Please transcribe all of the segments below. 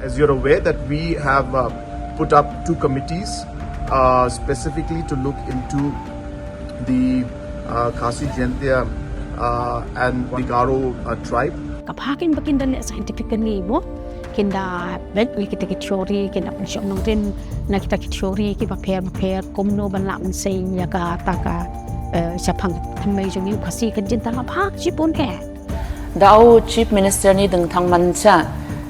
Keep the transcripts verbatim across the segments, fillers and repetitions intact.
As you're aware that we have, uh, put up two committees, uh, specifically to look into the, uh, Khasi Jaintia, uh, and the Garo, uh, tribe. Ka pha kin ba kin da leh scientifically mo, kin da bek wi kita ki theory, kin da pynshong nongrim na kita ki theory ki bapher bapher, kumno ban lah mynsiem ya kata ka, eh, shaphang thymmai jong i u Khasi ka jingthala pha chibun he. Da u Chief Minister ni dang thang man cha,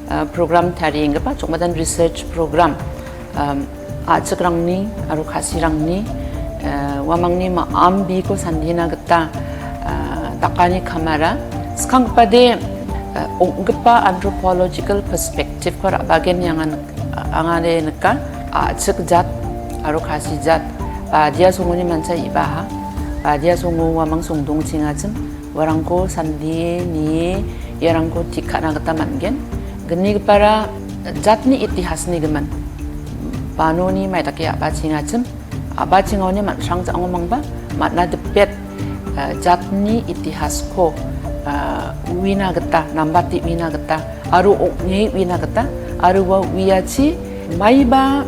eh, program tari nga pa chok madan research program. Um, a chak rang ni, aru Khasi rang ni, eh, wa mang ni ma am bi ko sandi na kata, eh, taka ni kamara. Skang pa de, eh, ong kapa anthropological perspective ko ra bagen yang an, angane neka, a chak jat, aru Khasi jat, pa dia sungu ni man cha iba ha, pa dia sungu wa mang sung dung chinga chim. Warang ko sandi ni, yarang ko tikha na kata man gen. Gani para jat ni itihas ni geman. Pano ni mai taki apa chinga chim. Apa chinga ni mat sang cha ngomang ba, mat na depet, eh, jat ni itihas ko, eh, wina kata, nambati wina kata, aru ok ni wina kata, aru wa wiya chi, mai ba,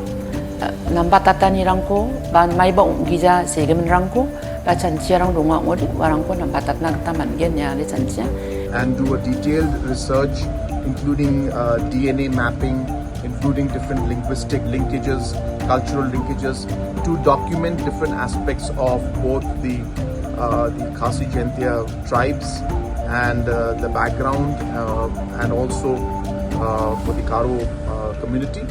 eh, nambatata ni rang ko, ban mai ba ok gija se geman rang ko, Ba chanchia rang dunga ngodi, warang ko nambatat na kata man gen ya le chanchia. And do a detailed research, including, uh, D N A mapping, including different linguistic linkages, cultural linkages, to document different aspects of both the, uh, the Khasi Jaintia tribes and, uh, the background, uh, and also, uh, for the Garo, uh, community.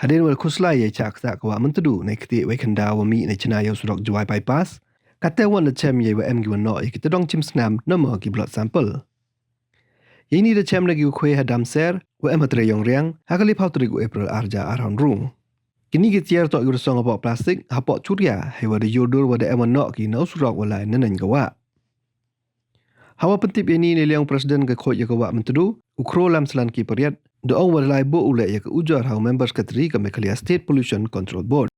Hadien wa da khuslai ya i chah ktah ka Wah Myntdu, na i kti wei khyndaw wa mih na i chna ya u surok Jowai Bypass. Kate wan da chem ya i wa em ki wa noh ya ki tdong chim snam, namo ki blood sample. Ya ini da chem da ki u khwe ha Damser, wa em ha Tre Yongriang, ha ka le phaw tarik u April ar hajar arphaw ynru. Kini ki tiar toh ki wa da song hapoh plastik, hapoh churia, hei wa da yur dur wa da em wa noh ki na u surok wa lai na neng ka wah. Hawa pyntip ya ini na liang u President ka Khooid ya ka Wah Myntdu, u Khro Lamslan Kipariat, da ong wa da lai buh u leh ya ka ujor ha u Member Secretary ka Meghalaya State Pollution Control Board.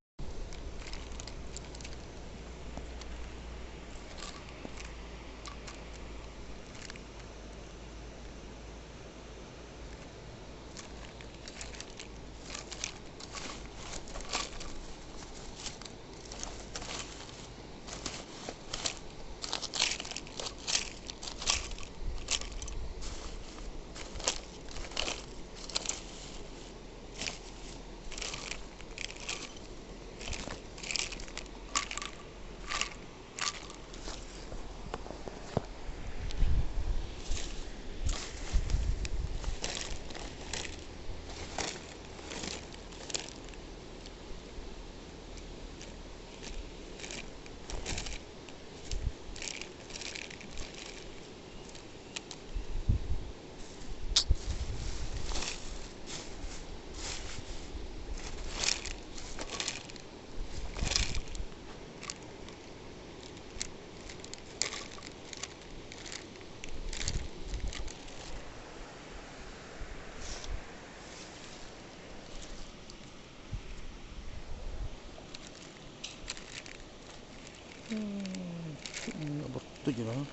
Hmm, hmm, betul je lah.